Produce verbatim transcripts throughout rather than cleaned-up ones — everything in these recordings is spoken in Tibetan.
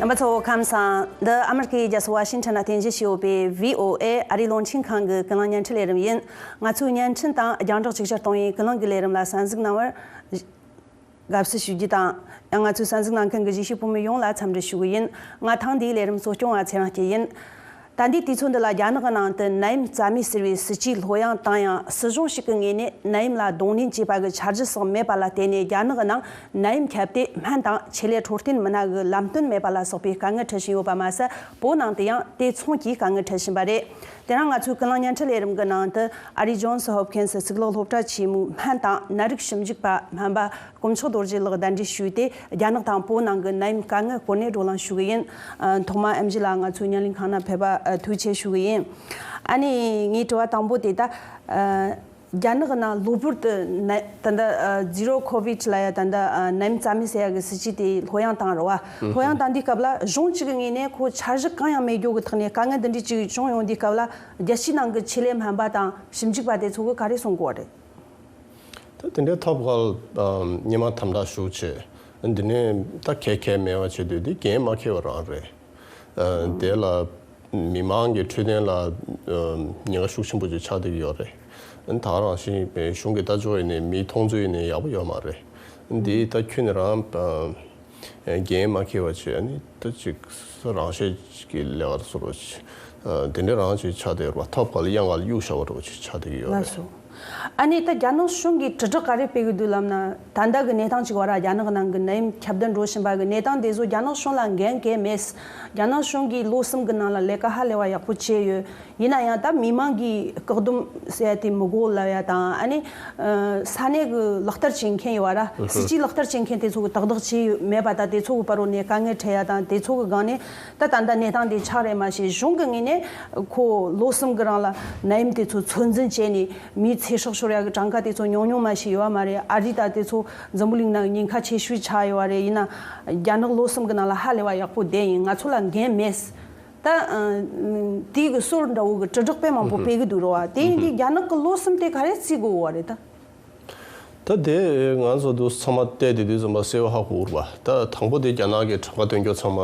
རྣམ་པ་ཚོ་ཁམས་བཟང་། འདི་ཨ་མི་རི་ཀའི་རྒྱལ་ས་ཝ་ཤིང་ཊོན་ལ་རྟེན་གཞི་བྱས་ཡོད་པའི་བྷི་ཨོ་ཨེ་ཨ་རིའི་རླུང་འཕྲིན་ཁང་གི་ཀུན་གླེང་བརྙན་འཕྲིན་ལས་རིམ་ཡིན། ང་ཚོའི་བརྙན་འཕྲིན་དང་རྒྱང་བསྒྲགས་ཅིག་ཅར་གཏོང་བའི་ཀུན་གླེང་གི་ལས་རིམ་ལ་གསན་གཟིགས་གནང་བར་དགའ་བསུ་ཞུ་རྒྱུ་དང་། ཡང་ང་ཚོའི་གསན་གཟིགས་གནང་མཁན་གྱི་གཞིས་བྱེས་བོད་མི་ཡོངས་ལ་འཚམས་འདྲི་ཞུ་གི་ཡིན། ང་ཐེངས་འདིའི་ལས་རིམ་གཙོ་སྐྱོང་བ་ཚེ་རིང་སྐྱིད་ཡིན། ད་ལྟའི་དུས་ཚོད་འདི་ལ་རྒྱ་ནག་གི་ནང་དུ་ནད་ཡམས་རྩ་མེད་ཟེར་བའི་སྲིད་ཇུས་ལྷོད་ཡངས་བཏང་ཡང་། སྲིད་གཞུང་ཞིག་གི་ངོས་ནས་ནད་ཡམས་ལ་གདོང་ལེན་བྱེད་པ་གི་འཆར་གཞི་སོགས་མེད་པ་ལ་བརྟེན་ནས། རྒྱ་ནག་གི་ནང་ནད་ཡམས་ཁྱབ་སྟེ་སྨན་དང་ཆེད་ལས་འཕྲོད་བསྟེན་མི་སྣ་གི་ལམ་སྟོན་མེད་པ་ལ་སོགས་པའི་དཀའ་ངལ་འཕྲད་བཞིན་ཡོད་པ་མ་ཟད། བོད་ནང་དུ་ཡང་དེ་མཚུངས་ཀྱི་དཀའ་ངལ་འཕྲད་བཞིན་པ་རེད། དེ་རིང་ང་ཚོའི་ཀུན་གླེང་བརྙན་འཕྲིན་ལས་རིམ་གྱི་ནང་དུ་ཨ་རིའི་ཇོན་སི་ཧོབ་ཁིན་སི་གཙུག་ལག་སློབ་གྲྭ་ཆེན་མོའི་སྨན་དང་ནད་རིགས་ཞིབ་འཇུག་པ་སྨན་པ་དཀོན་མཆོག་རྡོ་རྗེ་ལགས་གདན་འདྲེན་ཞུས་ཏེ། རྒྱ་ནག་དང་བོད་ནང་གི་ནད་ཡམས་དཀའ་ངལ་སྐོར་ནས་བགྲོ་གླེང་ཞུ་གི་ཡིན། ཨ། ཐོག་མར་ཨེམ་ཆི་ལགས་ང་ཚོའི་བརྙན་ལེན་ཁང་ནང་ཕེབས་པ་ཨ་ཐུགས་རྗེ་ཆེ་ཞུ་གི་ཡིན། ཨ་ནི་ངའི་དྲི་བ་དང་པོ་དེ་ད། ཨ། རྒྱ་ནག་གི་ནང་གློ་བུར་དུ་ནད། ད་ལྟ་ཨ་ཛི་རོ་ཁོ་བིད་ལབ་ཡ། ད་ལྟ་ཨ་ནད་ཡམས་རྩ་མེད་ཟེར་ཡ་གི་སྲིད་ཇུས་དེ་ལྷོད་ཡངས་བཏང་རེད་བ། ལྷོད་ཡངས་བཏང་དུས་སྐབས་ལ་གཞུང་གཅིག་གི་ངོས་ནས་ཁོ་འཆར་གཞི་གང་ཡང་མེད་རྒྱུ་གི་ཐོག་ནས་དཀའ་ངལ་འདི་འདྲའི་ཅིག་བྱུང་ཡོང་དུས་སྐབས་ལ། རྒྱལ་སྤྱིའི་ནང་གི་ཆེད་ལས་སྨན་པ་དང་ཞིབ་འཇུག་པ་དེ་ཚོ་གིས་ག་རེ་གསུང་གི་ཡོད་རེད། ད་དེ་འདྲའི་ཐབས་གལ་སྙན་མ་དམ་དྲག་ཤུགས་ཆེ། འདི་ནས་ད་ཁེ་ཁེ་མེད་པ་བྱེད་དུས་འདི་འགན་མ་འཁྱེར་བ་རང་རེད། ཨ། དེ་ལ་མི་མང་གི་འཕྲོད་བསྟེན་ལ་ཉེན་ཁ་ཤུགས་ཆེན་པོ་ཅིག་ཆགས་བསྡད་ཀྱི་ཡོད་རེད། ད་ག་རང་བཞིན་གཞུང་གི་ལྟ་ཕྱོགས་ཡིན་ནའི་མིའི་མཐོང་ཚུལ་ཡིན་ནའི་ཡག་པོ་ཡོད་མ་རེད། འདི་ད་ཁྱོན་ནས་རང་འགན་མ་འཁྱེར་བ་བྱས་ནས་ད་ཅིག་རང་བཤད་ཀྱི་ལས་ཀ་བཟོ་འདྲ་ཅིག་དེ་འདྲ་རང་ཅིག་ཆགས་བསྡད་ཡོད་རེད་བ། ཐབས་ག་ལ་གཡང་ག་ལ་གཡུག་བཞག་པ་འདྲ་ཅིག་ཆགས་བསྡད་ཀྱི་ཡོད་རེད། ལགས་སོ། ཨ་ནི་ད་རྒྱ་ནག་གཞུང་གིས་དྲིལ་བསྒྲགས་ག་རེ་སྤེལ་གི་འདུག་ལབ་ན། ད་ལྟ་གི་གནས་སྟངས་ཅིག་བར་རྒྱ་ནག་ནང་གི་ནད་ཡམས་ཁྱབ་གདལ་འགྲོ་བཞིན་པ་གི་གནས་སྟངས་དེ་ཚོ་རྒྱ་ནག་གཞུང་ལ་འགན་གལ་མེད། རྒྱ་ནག་གཞུང་གིས་ལོ་གསུམ་གི་ནང་ལ་ལས་ཀ་ཧ་ལས་པ་ཡག་པོ་བྱས་ཡོད། ཡིན་ན་ཡང་ད་མི་མང་གིས་བཀག་སྡོམ་ཟེར་ཡ་དེ་མི་དགོས་ལབ་ཡ་དང་། ཨ་ནི་ས་གནས་གི་ལག་བསྟར་བྱེད་མཁན་ཡོད་བ་ར། སྲིད་ཇུས་ལག་བསྟར་བྱེད་མཁན་དེ་ཚོ་གིས་ཏག་ཏག་བྱས་ཡོད་མེད་པ་དང་། དེ་ཚོ་གི་བར་རོ་ནས་དཀའ་ངལ་འཕྲད་ཡ་དང་། དེ་ཚོ་གི་སྒང་ནས་ད་ད་ལྟ་གནས་སྟངས་དེ་ཆགས་རེད། མ་གཞི་གཞུང་གི་ངོས་ནས་ཁོ་ལོ་གསུམ་གི་རིང་ལ་ནད་ཡམས་དེ་ཚོ་ཚོད་འཛིན་བྱས་ནས། མིའི་ཚེ་སྲོག་ཤོར་ཡ་གི་གྲངས་ཀ་དེ་ཚོ་ཉུང་ཉུང་མ་ཞིག་ཡོད་བ་མ་རེད། ཨ་རི་དང་དེ་ཚོ་འཛམ་བུ་གླིང་ནང་ཉེན་ཁ་ཆེ་ཤོས་ཆགས་ཡོད་བ་རེད། ཡིན་ན་རྒྱ་ནག་ལོ་གསུམ་གི་ནང་ལ་ཧ་ལས་པ་ཡག་པོ་བསྡད་ཡིན། ང་ཚོ་ལ་འགན་མེད། ད་ཨ་དེའི་གི་སྲོལ་འདྲ་བོ་གི་དྲིལ་བསྒྲགས་དཔེ་མང་པོ་སྤེལ་གི་འདུག་རེད་བ། དེ་ཡིན་དུས་རྒྱ་ནག་གི་ལོ་གསུམ་དེ་ག་རེ་བརྩི་དགོས་བ་རེད་ད། ད་དེ་ང་ཚོ་འདུག་ཚང་མ་བལྟས་དེ་དུས་ཙམ་པ་གསལ་པོ་ཧ་གོ་གི་རེད་བ། ད་དང་པོ་དེ་རྒྱ་ནག་གི་གྲངས་ཀ་སྟོན་རྒྱུ་ཚང་མ་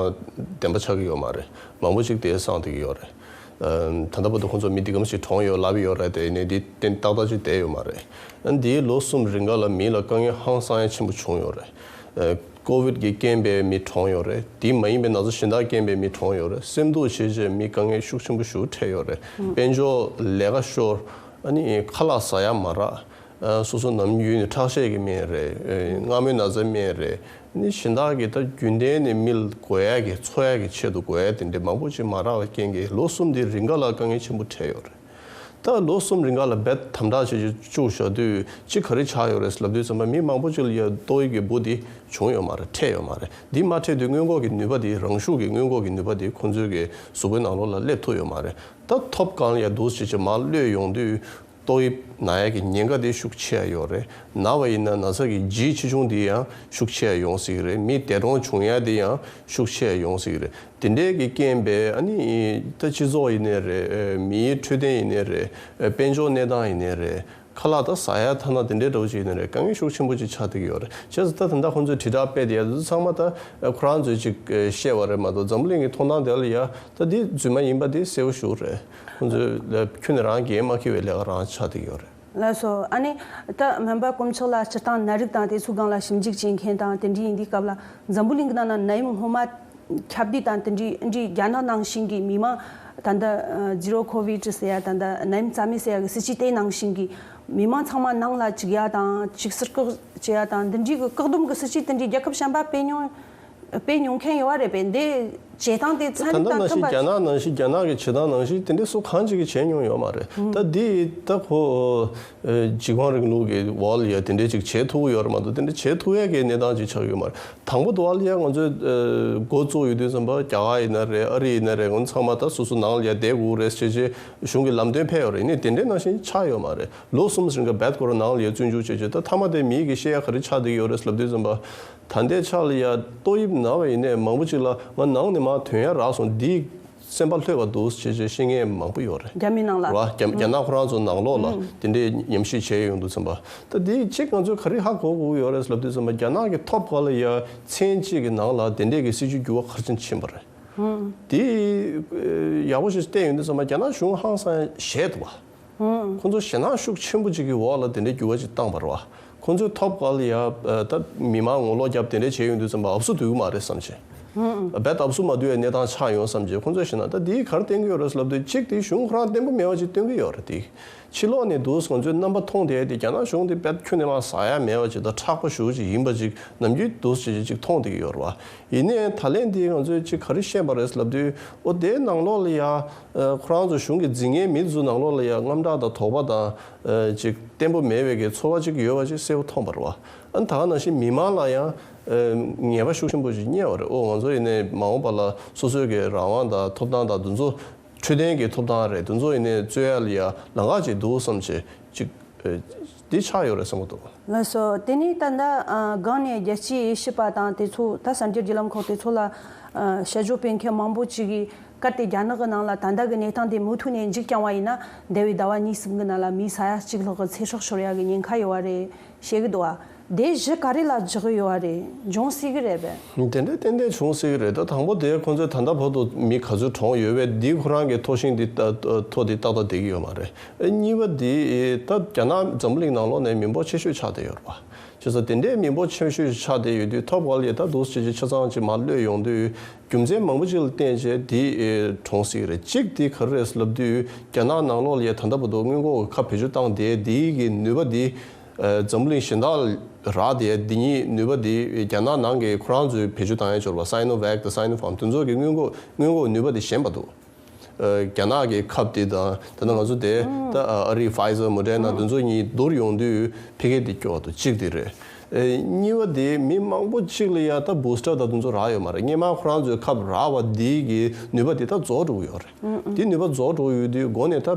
བདེན་པ་ཆགས་ཀྱི་ཡོད་མ་རེད། མང་པོ་ཅིག་དེ་སངས་བསྡད་ཀྱི་ཡོད་རེད། ཨ་ད་ལྟ་བར་དུ་ཁོང་ཚོ་མི་འདི་གམ་ཞིག་གྲོངས་ཡོད་ལབ་ཡོད་རེད་དེ། ཡིན་ནའི་འདི་གཏན་ཏག་ཏག་ཅིག་བསྡད་ཡོད་མ་རེད། ཨ་འདིའི་ལོ་གསུམ་རིང་ག་ལ་མི་ལ་དཀའ་ངལ་ཧང་སང་ཡ་ཆེན་པོ་བྱུང་ཡོད་རེད། ཨ་ཀོ་བིད་ཀྱི་རྐྱེན་པས་མི་གྲོངས་ཡོད་རེད། དེ་མ་ཡིན་པའི་ན་ཚ་གཞན་དག་རྐྱེན་པས་མི་གྲོངས་ཡོད་རེད། སེམས་སྡུག་བྱས་བྱས་མི་དཀའ་ངལ་ཤུགས་ཆེན་པོ་ཞིག་འཕྲད་ཡོད་རེད། དཔལ་འབྱོར་ལས་ཀ་ཤོར། ཨ་ནི་ཁ་ལག་ཟ་ཡ་མ་རག། ཨ་སོ་སོ་ནམ་རྒྱུན་ནས་ཁྲག་ཤེད་ཀྱི་སྨན་རེད། ཨ་མངར་མོའི་ན་ཚའི་སྨན་རེད། ཨ་ནི་གཞན་དག་གི་ད་རྒྱུན་ལྡན་ནས་མི་ལ་དགོས་ཡ་གི་འཚོ་ཡ་གི་ཆེད་དུ་དགོས་ཡ་དེ་འདྲ་མང་པོ་ཅིག་མ་རག་པའི་རྐྱེན་གྱིས་ལོ་གསུམ་དེའི་རིང་ག་ལ་དཀའ་ངལ་ཆེན་པོ་འཕྲད་ཡོད་རེད། ད་ལོ་གསུམ་རིང་ག་ལ་རྦད་དམ་དྲག་བྱེད་ཀྱི་བཅུག་བཞག་དུས་གཅིག་ག་རེ་ཆགས་ཡོད་རེད་ལབ་དུས་ཙམ་པ་མི་མང་པོ་ཅིག་ལ་ཡ་ཏོག་དབྱིབས་ཀྱི་འབུ་དེ་བྱུང་ཡོད་མ་རེད། འཕྲད་ཡོད་མ་རེད། འདི་མ་འཕྲད་དུས་སྔོན་འགོག་གི་ནུས་པ་དེ། རང་ཤུགས་ཀྱི་སྔོན་འགོག་གི་ནུས་པ་དེ་ཁོང་ཚོའི་གི་གཟུགས་པོའི་ནང་ལོགས་ལ་སླེབས་ཐུབ་ཡོད་མ་རེད། ད་ཐོབ་གང་ལ་ཡ་འདུག་བྱེད་ཀྱི་མར་གློད་ཡོང་དུས། ཏོག་དབྱིབས་ན་ཡ་གི་ཉེན་ཁ་དེ་ཤུགས་ཆེ་ཡ་ཡོད་རེད། ན་བ་ཡིན་ན་ན་ཚ་གི་ལྗིད་ཆེ་ཆུང་དེ་ཡང་ཤུགས་ཆེ་ཡ་ཡོང་སྲིད་ཀྱི་རེད། མི་འདས་གྲོངས་བྱུང་ཡ་དེ་ཡང་ཤུགས་ཆེ་ཡ་ཡོང་སྲིད་ཀྱི་རེད། དེ་འདྲའི་གི་རྐྱེན་པས་ཨ་ནི་ད་སྤྱི་ཚོགས་ཡིན་ནའི་རེད། མིའི་འཕྲོད་བསྟེན་ཡིན་ནའི་རེད། དཔལ་འབྱོར་གནས་སྟངས་ཡིན་ནའི་རེད། ཁ་ལག་ད་ཟ་ཡ་ཐ་ན་དེ་འདྲའི་འདྲ་བོ་ཅིག་ཡིན་ནའི་རེད། དཀའ་ངལ་ཤུགས་ཆེན་པོ་ཅིག་ཆགས་བསྡད་ཀྱི་ཡོད་རེད། བྱས་ཙང་ད་ད་ལྟ་ཁོང་ཚོས་དྲིལ་བསྒྲགས་སྤེལ་བསྡད་ཡ་དེ་ཚོ་ཚང་མ་ད་ཁོ་རང་ཚོས་ཅིག་བཤད་པ་རེད་མ་གཏོགས། འཛམ་བུ་གླིང་གི་མཐོང་སྟངས་དེ་ལ་ཡ་ད་འདི་རྫུན་མ་ཡིན་པ་དེ་གསལ་པོ་ཞེ་པོ་རེད། ཁོང་ཚོས་ཁྱོན་ནས་རང་འགན་མ་འཁྱེར་བའི་ལས་ཀ་རང་ཆགས་བསྡད་ཀྱི་ཡོད་རེད། ལགས་སོ། ཨ་ནི་ད་སྨན་པ་དཀོན་མཆོག་ལགས་སྤྱིར་བཏང་ནད་རིགས་དང་དེ་ཚོའི་སྒང་ལ་ཞིབ་འཇུག་བྱེད་མཁན་དང་དེ་འདྲ་ཡིན་དུས་སྐབས་ལ། འཛམ་བུ་གླིང་གི་ནང་ན་ནད་ཡམས་སྔོན་མ་ཁྱབ་དུས་དང་དེ་འདྲའི་འདྲའི་རྒྱ་ནག་ནང་བཞིན་གྱི་མི་མང་ད་ལྟ་ཨ་ཛི་རོ་ཁོ་བིད་ཟེར་ཡ། ད་ལྟ་ནད་ཡམས་རྩ་མེད་ཟེར་ཡ་གི་སྲིད་ཇུས་དེ་ནང་བཞིན་གྱི་མི་མང་ཚང་མ་ནང་ལ་བཅུག་ཡ་དང་། ཅིག་ཟུར་བཀག་བྱེད་ཡ་དང་། འདི་འདྲའི་གི་བཀག་སྡོམ་གི་སྲིད་ཇུས་དེ་འདྲའི་རྒྱལ་ཁབ་གཞན་པ་སྤེལ་མྱོང་སྤེལ་མྱོང་མཁན་ཡོད་པ་རེད་པས། འདི་བྱེད་སྟངས་དེ་ད་ཚན་ལྟ་རིག་ནང་དང་བཞིན་མཐུན་པ། རྒྱ་ནག་ནང་བཞིན། རྒྱ་ནག་གི་བྱེད་སྟངས་ནང་བཞིན་དེ་འདྲའི་སུ་གང་ཅིག་གིས་བྱས་མྱོང་ཡོད་མ་རེད། ད་འདི་ད་ཁོ་ཨ་འཇིགས་སྣང་རིང་ལུགས་ཀྱི་འོག་ལ་ཡ་དེ་འདྲའི་ཅིག་བྱེད་ཐུབ་ཀྱི་ཡོད་རེད་མ་གཏོགས། དེ་འདྲ་བྱེད་ཐུབ་ཡས་ཀྱི་གནས་སྟངས་ཅིག་ཆགས་ཡོད་མ་རེད། དང་པོ་དུ་བ་ལ་ཡ་ང་ཚོས་ཨ་འགོ་བཙུགས་ཡོད་དུས་ཙམ་པ་རྒྱ་གར་ཡིན་ན་རེད། ཨ་རི་ཡིན་ན་རེད། ང་ཚོ་ཚང་མ་ད་སོ་སོ་ནང་ལ་ཡ་བསྡད་དགོས་རེད་ཟེར་བྱས་གཞུང་གི་ལམ་སྟོན་ཕེབས་ཡོད་རེད། ཡིན་ནའི་དེ་འདྲའི་ནང་བཞིན་ཆགས་ཡོད་མ་རེད། ལོ་གསུམ་རིང་ག་རྦད་ཁོ་རང་ནང་ལ་ཡ་བཙོན་འཇུག་བྱས་བྱས། ད་མཐའ་མ་དེ་མིའི་གི་བཤད་ཡ་ག་རེ་ཆགས་བསྡད་ཀྱི་ཡོད་རེད་ལབ་དུས་ཙམ་པ། ད་ལྟའི་ཆ་ལ་ཡ་ཏོག་དབྱིབས་ན་བ་ཡིན་ནའི་མང་པོ་ཅིག་ལ་ང་ནང་ནས་མར་ཐོན་ཡ་རག་སོང་། འདི་ སེམས་པ་ལྷོད་པ་འདུག་ཅེས་ཅེས་བཤད་མཁན་མང་པོ་ཡོད་རེད། རྒྱ་མི་ནང་ལ། རེད་བ། རྒྱ་རྒྱ་ནག་ཁོ་རང་ཚོ་ནང་ལོགས་ལ་དེ་འདྲའི་ཉམས་ཞིབ་བྱས་ཡོང་དུས་ཙམ་པ། ད་དེ་གཅིག་ང་ཚོས་ག་རེ་ཧ་གོ་དགོས་ཡོད་རེད་ལབ་དུས་ཙམ་པ། རྒྱ་ནག་གི་ཐོབ་སྐལ་ལ་ཡ་མཚན་གཅིག་གི་ནང་ལ་དེ་འདྲས་ཀྱི་སྲིད་ཇུས་འགྱུར་བ་ག་རེ་བྱས་ཕྱིན་པ་རེད། དེ་ཡག་པོ་ཞིག་བལྟས་ཡོང་དུས་ཙམ་པ། རྒྱ་ནག་གཞུང་ཧང་སང་ཞེད་འདུག་བ། ཁོ་ཚོ་ཞེད་སྣང་ཤུགས་ཆེན་པོ་ཅིག་གི་འོག་ལ་དེ་འདྲའི་འགྱུར་བ་ཅིག་བཏང་བ་རེད་བ། ཁོ་ཚོའི་ཐོབ་སྐལ་ལ་ཡ་ད་མི་མང་ངོ་ལོག་རྒྱབ་དེ་འདྲས་བྱས་ཡོང་དུས་ཙམ་པ། ཨབ་སུ་སྡུག་གི་མ་རེད་བསམ་བྱས། རྦད་ཨབ་སུ་མ་སྡུག་པའི་གནས་སྟངས་ཆགས་ཡོང་བསམ་བྱས། ཁོ་ཚོས་ཞེད་སྣང་། ད་དེ་ག་རེ་བསྟན་གྱི་ཡོད་རེད་ལབ་དུས། གཅིག་དེ་གཞུང་ཁོ་རང་བརྟན་པོ་མེད་པ་ཅིག་སྟོན་གྱི་ཡོད་རེད། དེ་ཕྱི་ལོགས་ནས་འདུག་ང་ཚོས་རྣམ་པ་མཐོང་བསྡད་དེ། རྒྱ་ནག་གཞུང་དེ་རྦད་ཁྱོན་ནས་མ་ཟ་ཡ་མེད་པ་ཅིག་དང་། མཁྲེགས་པོ་ཞེ་པོ་ཅིག་ཡིན་པ་ཅིག་ནམ་རྒྱུན་འདུག་ཅིག་ཅིག་མཐོང་བསྡད་ཀྱི་ཡོད་རེད་བ། ཡིན་ནའི་ད་ལན་དེ་ང་ཚོས་ཅིག་ག་རེ་ཤེས་པ་རེད་ལབ་དུས། ཨོ་དེའི་ནང་ལོགས་ལ་ཡ་ཁོ་རང་ཚོ་གཞུང་གི་འཛིན་མཁན་མི་ཚོ་ནང་ལོགས་ལ་ཡ་དངངས་སྐྲག་དང་དོགས་པ་དང་། ཅིག་བརྟན་པོ་མེད་པའི་གི་ཚོར་བ་ཅིག་ཡོད་པ་ཅིག་གསལ་པོ་མཐོང་བ་རེད་བ། ཨ་ནི་ད་ག་ནང་བཞིན་མི་མང་ལ་ཡང་ངེས་པ་ཤུགས་ཆེན་པོ་ཅིག་རྙེད་པ་རེད། ཨོ་ང་ཚོ་ཡིན་ནའི་མ་འོངས་པ་ལ་སོ་སོའི་གི་རང་དབང་དང་ཐོབ་ཐང་དང་། དེ་ཚོ་འཕྲོད་བསྟེན་གྱི་ཐོབ་ཐང་རེད། དེ་ཚོ་ཡིན་ནའི་རྩོད་ཡ་ལ་ཡ་ལམ་ཁ་ཅིག་འདུག་བསམ་བྱས་ཅིག་འདི་ཆགས་ཡོད་རེད་བསམ་གྱི་འདུག། ལགས་སོ། དེ་ནས་ད་ལྟ་ཨ་སྒང་ནས་རྒྱལ་སྤྱིའི་དབྱེ་ཞིབ་པ་དང་དེ་ཚོ། ད་གསར་འགྱུར་བརྒྱུད་ལམ་ཁག་དེ་ཚོ་ལ་ཨ་དཔྱད་བརྗོད་སྤེལ་མཁན་མང་པོ་ཅིག་གིས། གལ་ཏེ་རྒྱ་ནག་གི་ནང་ལ་ད་ལྟ་གི་གནས་སྟངས་དེ་མུ་མཐུད་ནས་འཇིག་རྐྱང་བ་ཡིན་ན། འདས་པའི་ཟླ་བ་གཉིས་གསུམ་གི་ནང་ལ་མི་ས་ཡ་གཅིག་ལྷག་གི་ཚེ་སྲོག་ཤོར་ཡ་གི་ཉེན་ཁ་ཡོད་པ་རེད་བཤད་གི་འདུག་བ། དེ་གཞི་ག་རེ་ལ་འཇོག་གི་ཡོད་པ་རེད། འབྱུང་སྲིད་གི་རེད་པས། དེ་འདྲ་ཏན་ཏན་བྱུང་སྲིད་གི་རེད། ད་དང་པོ་དེ་ཁོང་ཚོས་ད་ལྟ་བར་དུ་མི་ག་ཚོད་གྲོངས་ཡོད་པའི་འདི་ཁོ་རང་གི་ཐོ་ཤིང་འདི་ད་ཐོ་འདི་ཏག་ཏག་བསྡད་ཀྱི་ཡོད་མ་རེད། ཨ་གཉིས་པ་འདི་ད་རྒྱ་ནག་འཛམ་བུ་གླིང་ནང་ལོགས་ནས་མི་འབོར་ཆེ་ཤོས་ཆགས་བསྡད་ཡོད་རེད་པ། བྱས་ཙང་དེ་འདྲའི་མི་འབོར་ཆེ་ཤོས་ཆགས་བསྡད་ཡོད་དུས། ཐོབ་སྐལ་ལ་ད་འདུག་སེ་ཆ་ཚང་ཅིག་མར་གློད་ཡོང་དུས། རྒྱུ་མཚན་མང་པོ་ཅིག་ལ་བརྟེན་བྱས་དེ་ཨེ་གྲོངས་སྲིད་ཀྱི་རེད། གཅིག་དེ་ག་རེ་རེད་ལབ་དུས། རྒྱ་ནག་ནང་ལོགས་ལ་ཡ་ད་ལྟ་བར་དུ་སྔོན་འགོག་གི་ཁབ་བེད་སྤྱོད་བཏང་བསྡད་དེའི་གི་ནུས་པ་དེ། ཨ་འཛམ་བུ་གླིང་གཞན་དག་ལ་རག་བསྡད་དེ་གཉིས་ནུས་པ་དེ་རྒྱ་ནག་ནང་གི་ཁོ་རང་ཚོས་བེད་སྤྱོད་བཏང་ཡ་འབྱོར་བ། Sinovac དང་Sinopharm དེ་ཚོ་གི་སྔོན་འགོག་སྔོན་འགོག་ནུས་པ་དེ་ཞན་པ་འདུག། ཨ་རྒྱ་ནག་གི་ཁབ་དེ་དང་། ད་ལྟ་ང་ཚོ་དེ་ད་ཨ་རི་Pfizer Moderna དེ་ཚོ་གཉིས་བསྡུར་ཡོང་དུས་ཕ་གི་དེ་སྐྱོ་བ་འདུག། གཅིག་དེ་རེད། ཨ་གཉིས་པ་དེ་མི་མང་པོ་གཅིག་ལ་ཡ་ད་booster དང་དེ་ཚོ་རག་ཡོད་མ་རེད། སྔོན་མ་ཁོ་རང་ཚོའི་ཁབ་རག་པ་དེ་གི་ནུས་པ་དེ་ད་རྫོགས་འགྲོ་གི་ཡོད་རེད། དེ་ནུས་པ་རྫོགས་འགྲོ་གི་ཡོད་དུས། འགོ་ནས་ད་ཨ་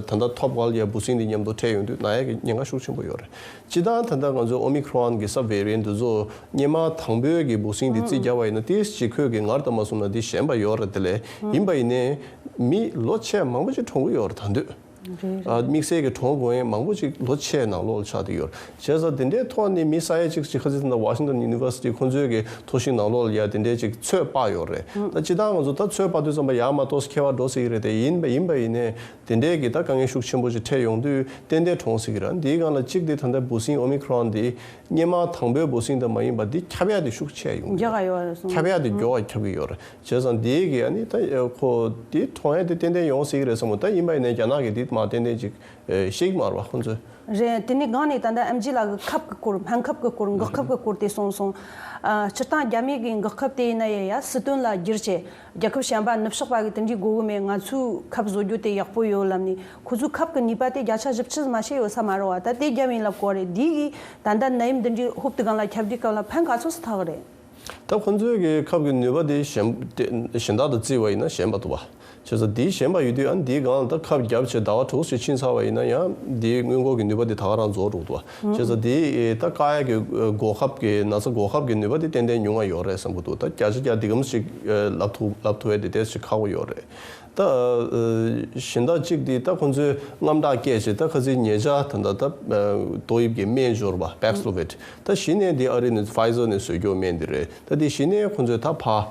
ད་ལྟ་ཐོབ་སྐལ་ལ་ཡ་འབུ་སྲིན་དེ་མཉམ་དུ་འཕྲད་ཡོང་དུས་ན་ཡ་གི་ཉེན་ཁ་ཤུགས་ཆེན་པོ་ཡོད་རེད། སྤྱིར་བཏང་ད་ལྟ་ང་ཚོ་Omicron གི་sub variant དེ་ཚོ་སྔོན་མ་དང་པོའི་གི་འབུ་སྲིན་དེ་རྩིས་བརྒྱབ་པ་ཡིན་ན། ཏོག་ཙམ་ཅིག་ཁོས་གི་ངར་ད་མ་སོང་ན་དེ་ཞན་པ་ཡོད་རེད། དེ་ལས་ཡིན་པ་ཡིན་ནའི་མི་ལོ་ཆེ་མང་པོ་ཅིག་གྲོངས་གི་ཡོད་རེད་ད་དུང་། རེད་རེད། ཨ་དམིགས་བསལ་གྱི་གྲོངས་དགོས་མཁན་མང་པོ་ཅིག་ལོ་ཆེ་ནང་ལོགས་ལ་ཆགས་བསྡད་ཡོད་རེད། བྱས་ཙང་དེ་འདྲའི་ཐོག་ནས་མི་ས་ཡ་གཅིག་ཅིག་ཁ་སང་ད་ལྟ་Washington University ཁོང་ཚོའི་གི་ཐོ་ཤིང་ནང་ལོགས་ལ་ཡ་དེ་འདྲའི་ཅིག་ཚོད་དཔག་ཡོད་རེད། ད་སྤྱིར་བཏང་ང་ཚོ་ད་ཚོད་དཔག་དུས་ཙམ་པ་ཡར་མར་ཏོག་ཙམ་ཁྱད་པར་འགྲོ་སྲིད་ཀྱི་རེད་དེ། ཡིན་པ་ཡིན་པ་ཡིན་ནའི་དེ་འདྲའི་གི་ད་དཀའ་ངལ་ཤུགས་ཆེན་པོ་ཅིག་འཕྲད་ཡོང་དུས་ཏན་ཏན་གྲོངས་སྲིད་ཀྱི་རེད། འདིའི་སྒང་ལ་གཅིག་དེ་ད་ལྟ་འབུ་སྲིན་Omicron དེ་སྔོན་མ་དང་པོའི་འབུ་སྲིན་དང་མ་ཡིན་པ་འདི་ཁྱབ་ཡ་དེ་ཤུགས་ཆེ་ཡོང་གི་རྒྱག་ཡོད་ཡ་ཡོད་རེད་གསུངས། ཁྱབ་ཡ་དེ་མགྱོགས་པ་ཁྱབ་ཀྱི་ཡོད་རེད། བྱས་ཙང་འདིའི་གི་ཨ་ནི་ད་ཁོ་དེ་གྲོངས་ཡ་དེ་ཏན་ཏན་ཡོང་སྲིད་ཀྱི་རེད་བསམ་མོ། ད་ཡིན་པ་ཡིན་ནའི་རྒྱ་ནག་གི་དེ་མ་ཏན་ཏན་ཅིག་ཤེས་ཀྱི་མ་རེད་བ་ཁོང་ཚོས། རེད། དེ་ནས་སྒང་ནས་ད་ལྟ་ཨེམ་ཆི་ལགས་ཀྱིས་ཁབ་ཀྱི་སྐོར། སྨན་ཁབ་ཀྱི་སྐོར། འགོག་ཁབ་ཀྱི་སྐོར་དེ་གསུངས་སོང་། ཨ་སྤྱིར་བཏང་རྒྱ་མི་གི་འགོག་ཁབ་དེ་ཡིན་ན་ཡང་ཡ་སྲིད་དོན་ལ་བསྒྱུར་བྱས། རྒྱལ་ཁབ་གཞན་པ་ནུབ་ཕྱོགས་པ་གི་དེ་འདྲའི་དགོས་གི་མེད། ང་ཚོས་ཁབ་བཟོ་རྒྱུ་དེ་ཡག་པོ་ཡོད་ལབ་ནས། ཁོ་ཚོས་ཁབ་ཀྱི་ནུས་པ་དེ་བརྒྱ་ཆ་བཞི་བཅུ་མ་བཤད་ཡོད་ས་མ་རེད་བ། ད་དེ་རྒྱབ་ཡིན་ལབ་དགོས་རེད། འདི་གིས་ད་ལྟ་ནད་ཡམས་འདི་འདྲའི་ཧོབ་ཏེ་སྒང་ལ་ཁྱབ་དུས་སྐབས་ལ་ཕན་ག་ཚོད་ཙམ་ཐོགས་ཀྱི་རེད། ད་ཁོ་ཚོའི་གི་ཁབ་ཀྱི་ནུས་པ་དེ་ཞན་དེ་གཞན་དག་དང་བརྩིས་པ་ཡིན་ན་ཞན་པ་འདུག་བ། བྱས་ཙང་དེ་ཞན་པ་ཡོད་དུས། ཨ་ནི་དེའི་སྒང་ལ་ད་ཁབ་བརྒྱབ་བྱས་ཟླ་བ་དྲུག་ཙམ་ཕྱིན་ཚར་བ་ཡིན་ན་ཡང་དེའི་སྔོན་འགོག་གི་ནུས་པ་དེ་ད་ག་རང་རྫོགས་འགྲོ་འདུག་བ། བྱས་ཙང་དེ་ད་བཀག་ཡ་གི་འགོག་ཁབ་ཀྱི། ན་ཚ་འགོག་ཁབ་ཀྱི་ནུས་པ་དེ་ཏན་ཏན་ཉུང་བ་ཡོད་རེད་བསམ་གྱི་འདུག། ད་བརྒྱ་ཆ་བརྒྱ་འདི་གམ་ཞིག་ལབ་ཐུབ་ལབ་ཐུབ་ཡ་དེ་ཏོག་ཙམ་ཁག་པོ་ཡོད་རེད། ད་ཨ་གཞན་དག་གཅིག་དེ་ད་ཁོ་ཚོས་རྔམ་སྐྲག་སྐྱེས་བྱས། ད་ཁ་སང་ཉེ་ཆར་ད་ད་ད་ཨ་ཏོག་དབྱིབས་ཀྱི་སྨན་སྦྱོར་བ་Paxlovid ད་གཞི་ནས་དེ་ཨ་རི་ནས་Pfizer ནས་བཟོས་རྒྱུ་སྨན་དེ་རེད། ད་དེ་གཞི་ནས་ཁོ་ཚོས་ད་ཕར་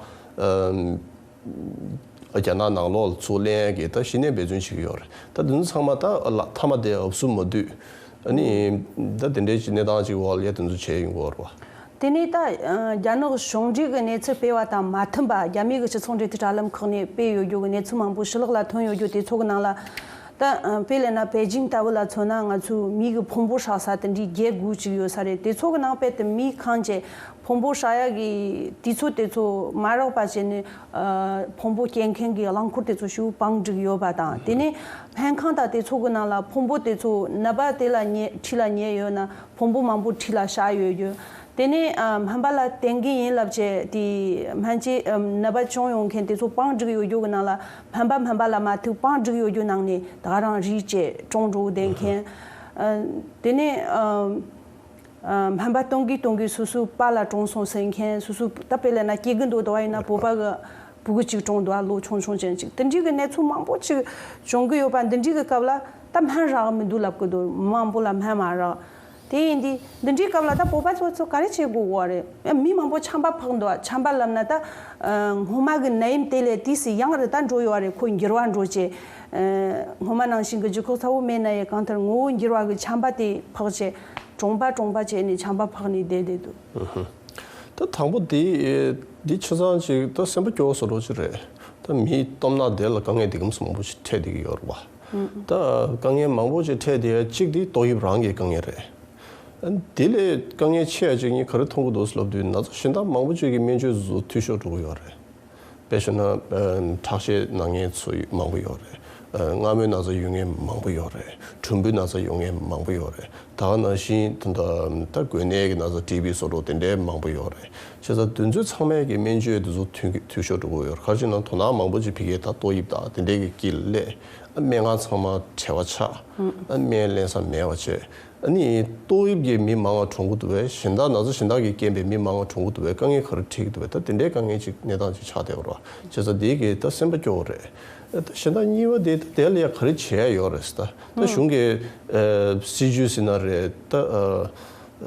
ཨ་རྒྱ་ནག་ནང་ལོགས་ལ་ཚུར་ལེན་ཡ་གི་ད་གཞི་ནས་འབད་བརྩོན་བྱེད་ཀྱི་ཡོད་རེད། ད་དེ་ཚོ་ཚང་མ་ད་ལ་མཐའ་མ་དེ་ཨབ་སུ་མ་འདུས། ཨ་ནི་ད་དེ་འདྲའི་ཅིག་གནས་སྟངས་ཅིག་འོག་ལ་ཡ་དེ་ཚོ་བྱས་ཡོང་གི་ཡོད་རེད་བ། དེ་ནས་ད་ཨ་རྒྱ་ནག་གཞུང་འབྲེལ་གྱི་གནས་ཚུལ་སྤེལ་བ་དང་མ་མཐུན་པ། རྒྱ་མི་གི་སྤྱི་ཚོགས་འབྲེལ་མཐུད་དྲ་ལམ་ཁག་ནས་སྤེལ་ཡོད་རྒྱུ་གི་གནས་ཚུལ་མང་པོ་ཕྱི་ལོགས་ལ་ཐོན་ཡོད་རྒྱུ་དེ་ཚོ་གི་ནང་ལ། ད་ཨ་དཔེ་ལེན་ན་པེ་ཅིང་ལྟ་བུ་ལ་མཚོན་ན། ང་ཚོའི་མི་གི་ཕུང་པོ་བསྲེགས་ས་དེ་འདྲའི་བརྒྱད་དགུ་ཅིག་ཡོད་ས་རེད། དེ་ཚོ་གི་ནང་དཔེ་དེ་མི་གང་བྱས་ཕུང་པོ་བསྲེགས་ཡ་གི་དུས་ཚོད་དེ་ཚོ་མ་རག་པ་བྱས་ནས། ཨ་ཕུང་པོ་སྐྱེལ་མཁན་གྱི་རླངས་འཁོར་དེ་ཚོ་ཞེ་པོ་བང་བསྒྲིགས་ཡོད་པ་དང་། དེ་ནས་སྨན་ཁང་དང་དེ་ཚོ་གི་ནང་ལ་ཕུང་པོ་དེ་ཚོ་ནད་པ་དེ་ལ་ཉེ་འཁྲིས་ལ་ཉེ་ཡོད་ན་ཕུང་པོ་མང་པོ་འཁྲིས་ལ་བཞག་ཡོད་རྒྱུ། དེ་ནས་ཨ་སྨན་པ་ལ་བསྟེན་གི་ཡིན་ལབ་བྱས། དེ་སྨན་བཅོས་ཨ་ནད་པ་བྱུང་ཡོང་མཁན་དེ་ཚོ་བང་བསྒྲིགས་ཡོད་རྒྱུ་གི་ནང་ལ་སྨན་པ་སྨན་པ་ལ་མ་ཐུག་བང་བསྒྲིགས་ཡོད་རྒྱུ་ནང་ནས་ད་ག་རང་རིགས་བྱས་གྲོངས་འགྲོ་བསྡད་མཁན། ཨ་དེ་ནས་ཨ་ཨ་སྨན་པ་གཏོང་གིན་གཏོང་གིན་སོ་སོའི་པཱ་ལགས་གྲོངས་སོང་ཟེར་མཁན། སོ་སོའི་ད་དཔེ་ལེན་ན་སྐྱེ་རྒུ་འགྲོ་བསྡད་པ་ཡིན་ན་བོད་པ་གི་ ཕྲུ་གུ་གཅིག་གྲོངས་འདུག་ཨ། ལོ་ཆུང་ཆུང་ཅན་གཅིག། དེ་འདྲའི་གི་གནས་ཚུལ་མང་པོ་ཅིག་བྱུང་གི་ཡོད་པ། འདི་འདྲའི་གི་སྐབས་ལ་ད་སྨན་རག་མི་འདུག་ལབ་གི་འདུག། མི་མང་པོ་ལ་སྨན་མ་རག། དེ་ཡིན་དུས་འདི་འདྲའི་སྐབས་ལ་ད་བོད་པ་ཚོ་ཚོ་ག་རེ་བྱེད་དགོས་གོ་རེད། མི་མང་པོ་ཆམ་པ་ཕོག་འདུག། ཆམ་པ་ལབ་ན་ད་ཨ་སྔོན་མ་གི་ནད་ཡམས་དེ་ལས་དུས་སུ་ཡང་རེ་ད་འགྲོ་ཡོད་རེད། ཁོ་འགྱུར་བ་འགྲོ་བྱས། ཨ་སྔོན་མ་ནང་བཞིན་གི་ལྗིད་ཁོག་ཚ་བོ་མེད་ན་ཡང་གང་ལྟར་ངོ་བོ་འགྱུར་བ་གི་ཆམ་པ་དེ་ཕོག་བྱས། གྲོངས་པ་གྲོངས་པ་བྱས་ནས་ཆམ་པ་ཕོག་ནས་བསྡད་བསྡད་འདུག། ད་དང་པོ་དེ་འདི་ཆ་ཚང་ཅིག་ད་སེམས་པ་སྐྱོ་བོ་བཟོ་འདྲ་ཅིག་རེད། ད་མིའི་སྟོབས་ན་དེ་ལ་དཀའ་ངལ་འདི་གམ་མང་པོ་ཞིག་འཕྲད་བསྡད་ཀྱི་ཡོད་རེད་བ། ད་དཀའ་ངལ་མང་པོ་ཞིག་འཕྲད་བསྡད་ཡ་གཅིག་དེ་ཏོག་དབྱིབས་རང་གི་དཀའ་ངལ་རེད། དེ་ལས་དཀའ་ངལ་ཆེ་ཡ་གཅིག་ངས་ག་རེ་མཐོང་གི་འདུག་ལབ་དུས། ན་ཚ་གཞན་དག་མང་པོ་ཅིག་གི་སྨན་བཅོས་ཚོ་འཐུས་ཤོར་འགྲོ་གི་ཡོད་རེད། དཔེ་བཞག་ན་ཁྲག་ཤེད་ན་མཁན་ཚོ་མང་པོ་ཡོད་རེད། རྔ་མོང་ན་ཚ་ཡོད་མཁན་མང་པོ་ཡོད་རེད། གྲུམ་བུའི་ན་ཚ་ཡོད་མཁན་མང་པོ་ཡོད་རེད། ད་ག་ནང་བཞིན་ད་ད་འགོས་ནད་ཀྱི་ན་ཚ་ཊི་བི་བཟོ་འདྲ་དེ་འདྲའི་མང་པོ་ཡོད་རེད། བྱས་ཙང་དེ་ཚོ་ཚང་མའི་གི་སྨན་བཅོས་དེ་ཚོ་འཐུས་འཐུས་ཤོར་འགྲོ་གི་ཡོད་རེད། ག་རེ་བྱས་ན་དོ་སྣང་མང་པོ་ཅིག་ཕ་གིའི་ད་ཏོག་དབྱིབས་དང་དེ་འདྲའི་གི་དཀྱིལ་ལ་སླེབས། སྨན་ཁང་ཚང་མ་བྲེལ་བ་ཆགས། སྨན་ལེན་ས་མེད་པ་བྱས། ཨ་ནི་ཏོག་དབྱིབས་ཀྱིས་མི་མང་བ་གྲོངས་ཀྱི་འདུག་པས། གཞན་དག་ན་ཚ་གཞན་དག་གིས་རྐྱེན་པས་མི་མང་བ་གྲོངས་ཀྱི་འདུག་པས། དཀའ་ངལ་ག་རེ་འཕྲད་ཀྱི་འདུག་པས། ད་དེ་འདྲའི་དཀའ་ངལ་ཅིག་གནས་སྟངས་ཅིག་ཆགས་བསྡད་པ་རེད་བ། བྱས་ཙང་དེའི་གི་ད་སེམས་པ་སྐྱོ་བོ་རེད། ད་གཞན་དག་གཉིས་པ་དེ་ད་དེ་ལ་ཡ་ག་རེ་བྱེད་ཡ་ཡོད་རེད་ཟེར། ད་ད་གཞུང་གི་ཨ་སྲིད་ཇུས་ཟེར་ན་རེད། ད་ཨ་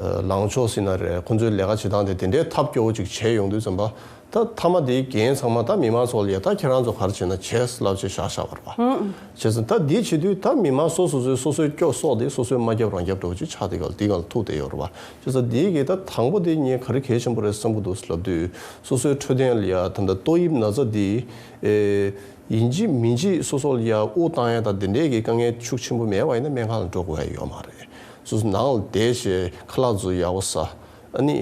ཨ་ལངས་ཕྱོགས་ཟེར་ན་རེད། ཁོང་ཚོའི་ལས་ཀ་བྱེད་སྟངས་དེ་དེ་འདྲའི་ཐབས་སྐྱོ་བོ་ཅིག་བྱས་ཡོང་དུས་ཙམ་པ། ད་མཐའ་མ་དེའི་འགན་ཚང་མ་ད་མི་མང་ཚོ་ལ་ཡ། ད་ཁྱེད་རང་ཚོ་ག་རེ་བྱེད་ན་བྱས་ལབ་བྱས་བཞག་བཞག་པ་རེད་བ། བྱས་ཙང་ད་འདི་བྱེད་དུས་ད་མི་མང་སོ་སོ་སོས་སོ་སོའི་སྐྱོ་སོགས་དེ་སོ་སོའི་མ་རྒྱབ་རང་རྒྱབ་འདྲ་བོ་ཅིག་ཆགས་དེ་ག་ལ་དེ་ག་ལ་ཐུག་བསྡད་ཡོད་རེད་བ། བྱས་ཙང་འདི་གི་ད་དང་པོ་དེ་ངས་ག་རེ་གལ་ཆེན་པོ་རེད་བསམ་གི་འདུག་ལབ་དུས། སོ་སོའི་འཕྲོད་བསྟེན་ལ་ཡ་ད་ལྟ་ཏོག་དབྱིབས་ན་ཚ་འདི་ཨེ་ཡིན་གཅིག་མིན་གཅིག་སོ་སོ་ལ་ཡ་དབུགས་བཏང་ཡ་ད་དེ་འདྲའི་གི་དཀའ་ངལ་ཤུགས་ཆེན་པོ་མེད་པ་ཡིན་ན་སྨན་ཁང་ལ་འགྲོ་དགོས་ཡ་ཡོད་མ་རེད། སོ་སོ་ནང་ལ་བསྡད་བྱས་ཁ་ལག་ཚོ་ཡག་པོ་ཟ། ཨ་ནི་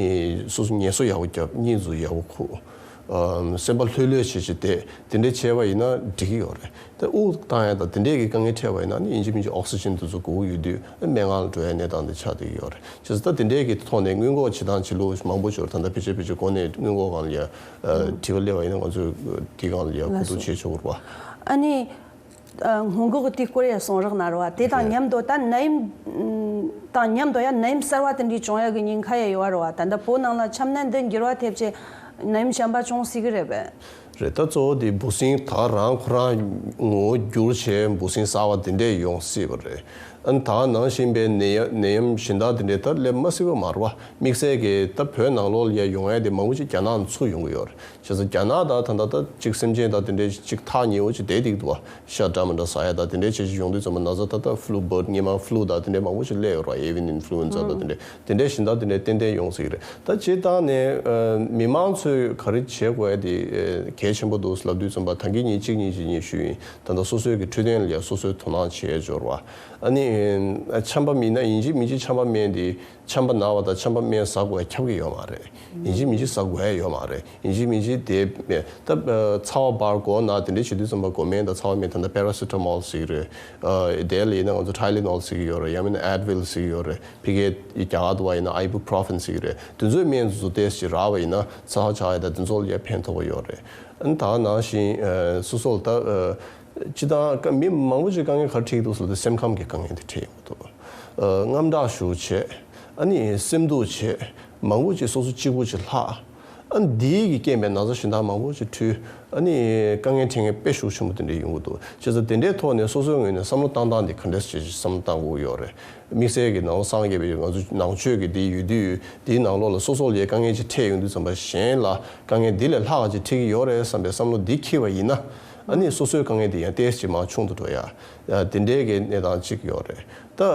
སོ་སོ་ངལ་གསོ་ཡག་པོ་རྒྱབ། གཉིད་ཚོ་ཡག་པོ་ཁུག། ཨམ་སེམས་པ་ལྷོད་ལྷོད་བྱེད་བྱེད་དེ་དེ་འདྲས་བྱས་པ་ཡིན་ན་འགྲིག་གི་ཡོད་རེད། ད་དབུགས་བཏང་ཡ་དང་དེ་འདྲས་ཀྱི་དཀའ་ངལ་འཕྲད་པ་ཡིན་ན་ནི་ཡིན་གཅིག་མིན་གཅིག་ཨོག་སི་ཇན་དེ་ཚོ་དགོས་ཀྱི་ཡོད་དུས། ཨ་སྨན་ཁང་ལ་འགྲོ་ཡ་གནས་སྟངས་དེ་ཆགས་བསྡད་ཀྱི་ཡོད་རེད། བྱས་ཙང་ད་དེ་འདྲས་ཀྱི་ཐོག་ནས་སྔོན་འགོག་བྱེད་སྟངས་བྱེད་ལུགས་མང་པོ་ཞིག་ཡོད་རེད། ད་ལྟ་ཕལ་ཆེར་ཕལ་ཆེར་གོང་ནས་སྔོན་འགོག་སྒང་ལ་ཡ་ཨ་དྲི་བ་སླེབས་པ་ཡིན་ན་ང་ཚོས་དེ་སྒང་ལ་ཡ་གོ་ལགས་སོ། བསྡུར་བྱེད་ཆོག་གི་རེད་བ། ཨ་ནི། ཨ་སྔོན་འགོག་གི་དེ་སྐོར་ཡང་གསུང་རོགས་གནང་རོགས། དེ་དང་རེད། མཉམ་དུ་ད་ནད་ཡམས་དང་མཉམ་དུ་ཡང་ནད་ཡམས་གསར་བ་དེ་འདྲའི་བྱུང་ཡག་གི་ཉེན་ཁ་ཡང་ཡོད་རེད་བ། ད་ལྟ་བོད་ནང་ལ་ཆམ་ནད་འདི་འགྱུར་བ་ཐེབས་བྱས་ནད་ཡམས་གཞན་པ་བྱུང་སྲིད་གི་རེད་པས། རེད། ད་གཙོ་བོ་དེ་འབུ་སྲིན་ད་རང་ཁོ་རང་ངོ་བོ་འགྱུར་བྱས་འབུ་སྲིན་གསར་བ་དེ་འདྲས་ཡོང་སྲིད་པ་རེད། ཨ་ནི་ད་ནང་བཞིན་པའི་ནད་ཡམས་ནད་ཡམས་གཞན་དག་དེ་འདྲས་ད་སླེབས་མ་སྲིད་པ་མ་རེད་བ། དམིགས་བསལ་གྱི་ད་བོད་ནང་ལོགས་ལ་ཡ་ཡོང་ཡ་དེ་མང་པོ་ཅིག་རྒྱ་ནག་ནས་ཚུར་ཡོང་གི་ཡོད་རེད། བྱས་ཙང་རྒྱ་ནག་དང་ད་ལྟ་ད་གཅིག་སེམས་ཅན་དང་དེ་འདྲའི་གཅིག་ཐག་ཉེ་བོ་ཅིག་བསྡད་བསྡད་འདུག་བ། ཤ་འདྲ་མི་འདྲ་ཟ་ཡ་དང་དེ་འདྲའི་བྱས་ཅིག་ཡོང་དུས་ཙམ་པ་ན་ཚ་ད་ལྟ་ཕུ་ལུ་བར་སྔོན་མ་ཕུ་ལུ་དང་དེ་འདྲའི་མང་པོ་ཞིག་སླེབས་ཡོད་རེད་བ། ཨེ་ཝི་ཡན་ཨིན་ཕུ་ལུ་ཨེན་ཛ་དང་དེ་འདྲའི་དེ་འདྲའི་གཞན་དག་དེ་འདྲའི་ཏན་ཏན་ཡོང་སྲིད་ཀྱི་རེད། ད་སྤྱིར་བཏང་ནས་ཨ་མི་མང་ཚོས་ག་རེ་བྱེད་དགོས་ཡ་དེ་ཨ་གལ་ཆེན་པོ་འདུག་ལབ་དུས་ཙམ་པ་ད་གིན་ཉིན་གཅིག་གཉིས་ཀྱི་ཉིན་ཞུས་ཡིན། ད་ལྟ་སོ་སོའི་གི་འཕྲོད་བསྟེན་ལ་ཡ་སོ་སོའི་དོ་སྣང་བྱེད་ཡ་འབྱོར་བ། ཨ་ནི་ཨ་ཆམ་པ་མིན་ན་ཡིན་གཅིག་མིན་གཅིག་ཆམ་པ་སྨན་དེ། ཆམ་པ་ན་བ་དང་ཆམ་པ་སྨན་ཟ་དགོས་ཡ་ཁྱབ་ཀྱི་ཡོད་མ་རེད། ཡིན་གཅིག་མིན་གཅིག་ཟ་དགོས་ཡ་ཡོད་མ་རེད། ཡིན་གཅིག་མིན་གཅིག་དེ་མེད། ད་ཨ་ཚ་བ་འབར་འགོ་ན་དེ་འདྲ་བྱེད་དུས་ཙམ་པ་འགོག་སྨན་དང་ཚ་བ་སྨན་ད་ལྟ་པེ་ར་སི་ཊ་མོལ་ཟེར་གྱི་རེད། ཨ་དེ་ལ་ཡིན་ན་ང་ཚོ་ཊའི་ལེ་ནོལ་ཟེར་གྱི་ཡོད་རེད། ཡང་མིན་ན་ཨེཌ་ཝིལ་ཟེར་གྱི་ཡོད་རེད། ཕ་གིའི་རྒྱ་གར་དུ་བ་ཡིན་ན་ཨའི་བུ་པུ་རོ་ཕེན་ཟེར་གྱི་རེད། དེ་ཚོའི་སྨན་དེ་ཚོ་ཏོག་ཙམ་རག་པ་ཡིན་ན་ཚ་བ་ཆགས་ཡ་དང་དེ་ཚོ་ལ་ཡ་ཕན་ཐོགས་པ་ཡོད་རེད། ཨ་ནི་ད་ག་ནང་བཞིན་ཨ་སོ་སོ་ལ་ད་ཨ། སྤྱིར་བཏང་ཀ་མི་མང་པོ་ཅིག་དཀའ་ངལ་ག་རེ་འཕྲད་ཀྱི་འདུག་ཟེར་ན་སེམས་ཁམས་ཀྱི་དཀའ་ངལ་དེ་འཕྲད་ཡོང་གི་འདུག། ཨ་དངངས་སྐྲག་ཤུགས་ཆེ། ཨ་ནི་སེམས་སྡུག་ཆེ། མང་པོ་ཅིག་སོ་སོ་གཅིག་པུ་ཅིག་ལྷག། ཨ་ནི་འདིའི་གི་རྐྱེན་པས་ན་ཚ་གཞན་དག་མང་པོ་ཅིག་འཕྲུལ། ཨ་ནི་དཀའ་ངལ་འཕྲད་མཁན་དཔེ་ཤུགས་ཆེན་པོ་དེ་འདྲ་ཡོང་གི་འདུག། བྱས་ཙང་དེ་འདྲའི་ཐོག་ནས་སོ་སོའི་ངོས་ནས་བསམ་བློ་བཏང་སྟངས་དེ་ག་འདྲས་ཅིག་བསམ་བློ་བཏང་དགོས་ཀྱི་ཡོད་རེད། དམིགས་བསལ་གྱི་ནང་སངས་རྒྱས་པའི་ང་ཚོ་ནང་ཆོས་ཀྱི་འདི་ཡོད་དུས་འདིའི་ནང་ལོགས་ལ་སོ་སོ་ལ་ཡ་དཀའ་ངལ་ཅིག་འཕྲད་ཡོང་དུས་ཙམ་པ་གཞན་ལ་དཀའ་ངལ་འདི་ལས་ལྷག་ག་ཅིག་འཕྲད་ཀྱི་ཡོད་རེད་བསམ་པའི་བསམ་བློ་འདི་འཁྱེར་བ་ཡིན་ན། ཨ་ནི་སོ་སོའི་དཀའ་ངལ་འདི་ཡང་ཏོག་ཙམ་མར་ཆུང་དུ་འགྲོ་ཡ། ཨ་དེ་འདྲའི་གི་གནས་སྟངས་གཅིག་ཡོད་རེད། ད་ཨ་